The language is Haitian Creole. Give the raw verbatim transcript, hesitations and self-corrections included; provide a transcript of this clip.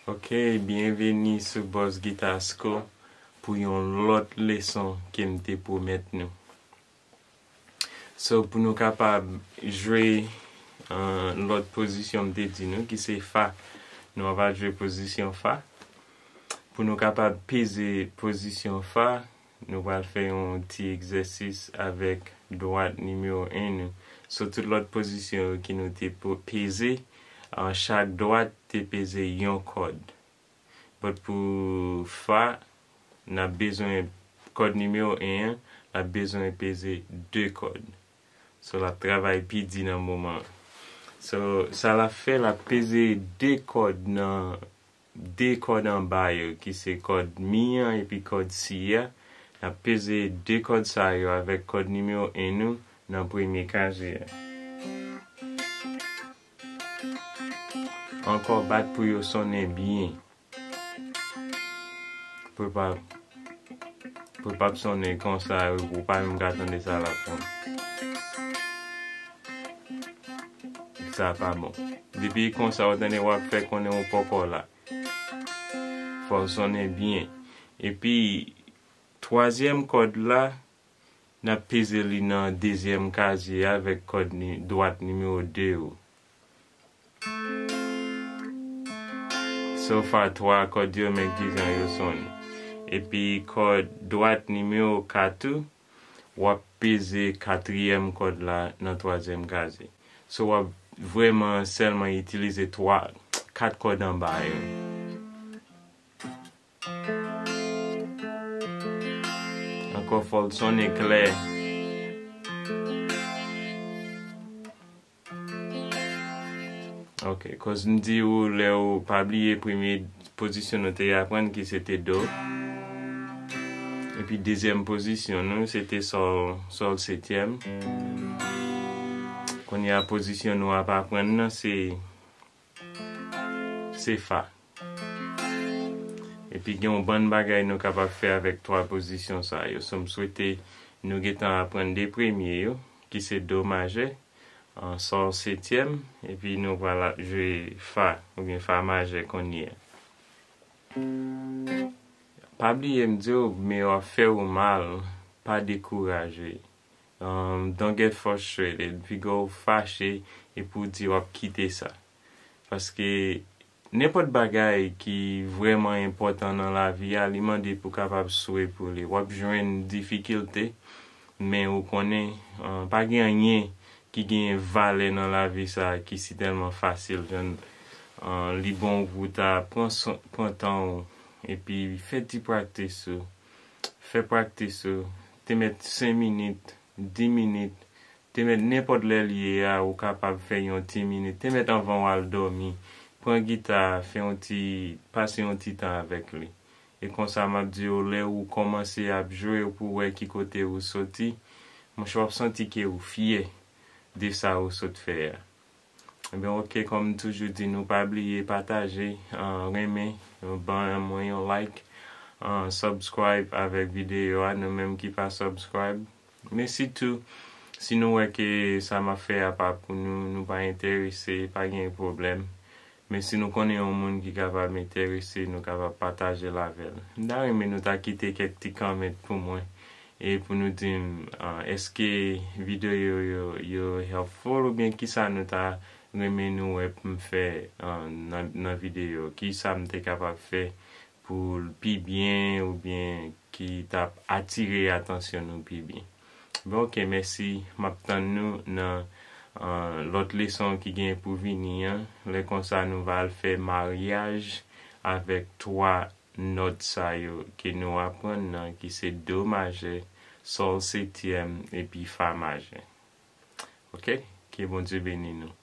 Ok, byenveni sou Boss Guitar School pou yon lòt leson ke m te pwomèt nou. So, pou nou kapab jwe, uh, lòt pozisyon m te di nou, ki se fa, nou ap al jwe pozisyon fa. Pou nou kapab peze pozisyon fa, nou pral fè yon ti egzèsis avèk dwat nimewo en nou. So, tout lòt pozisyon yo ki nou te po-, peze, uh, chak dwat te peze yon kòd. But pou fa, n ap bezwen kòd nimewo en an, n ap bezwen peze de kòd. So, l ap travay pi di nan moman an. So, sa l ap fè, l ap peze de kòd nan, de kòd anba yo, ki se kòd mi an epi kòd si a. N ap peze de kòd sa yo avèk kòd nimewo en nou nan premye kaze a. Ankò bat pou yo sonnen byen. Pou l pa, pou l pa sonnen konsa, ou pa menm ka tande sa l ap fè. Sa pa bon. Depi konsa, ou tande w ap fè konnen ou poko la. Fò l sonnen byen. Epi, twazyèm kòd la, n ap peze li nan dezyèm kazye avèk kòd ni-, dwat nimewo de ou. So far, twa kòd yo, men kijan yo sonnen. Epi kòd dwat nimewo kat ou, w ap peze katriyèm kòd la nan twazyèm kazye. So, w ap vrèman sèlman itilize twa, kat kòd anba yo. Ankò, fò l sonnen klè. Ok, koz m di ou, lè ou pa bliye premye pozisyon nou te aprann ki se te do. Epi dezyèm pozisyon nou, se te sòl, sòl setyèm. Kounye a pozisyon nou ap aprann nan, se, se fa. Epi gen yon bann bagay nou kapab fè avèk twa pozisyon sa yo. So, m swete nou gentan aprann de premye yo, ki se do majè, an sòl setyèm, epi nou pral ap jwe fa, oubyen fa majè kounye a. Pa bliye m di w, men w ap fè ou mal, pa dekouraje. Um, don't get frustrated. Piga w fache epi w di w ap kite sa. Paske nenpòt bagay ki vrèman enpòtan nan lavi a, li mande pou w kapab swe pou li. W ap jwenn difikilte, men ou konnen, uh, pa gen anyen ki gen valè nan lavi sa a ki si tèlman fasil. Jan, uh, li bon pou w ta pran swen, pran tan w, epi fè ti praktis ou. Fè praktis ou. Te mèt senk minit, dis minit, te mèt nenpòt lè l ye a, ou kapab fè yon ti minit. Te mèt anvan w al dòmi. Pran gita a, fè yon ti, pase yon ti tan avèk li. E konsa, m ap di w, lè ou kòmanse ap jwe, pou w wè ki kote ou soti, monchè, w ap santi ke ou fyè de sa ou sot fè a. Ebyen, ok, kòm m toujou di nou, pa bliye pataje, ah, renmen, ban mwen yon like, ah, subscribe avèk videyo a, nou menm ki pa subscribe. Men sitou, si nou wè ke sa m ap fè a pa pou nou, nou pa enterese, pa gen pwoblèm. Men si nou konnen yon moun ki kapab enterese, nou kapab pataje l avè l. M ta renmen nou ta kite kèk ti kòmantè pou mwen e pou nou di m, ah, èske videyo yo, yo helpful oubyen kisa nou ta renmen nou wè pou m fè, ah, nan, nan videyo? Kisa m te kapab fè pou l pi byen oubyen ki t ap atire atansyon nou pi byen? Bon, ok, mèsi. M ap tann nou nan, ah, lòt leson ki gen pou vini an. Lè konsa, nou va al fè maryaj avèk twa nòt sa yo ke nou aprann nan, ki se do majè, sòl setyèm, epi fa majè. Ok? Ke Bondye beni nou.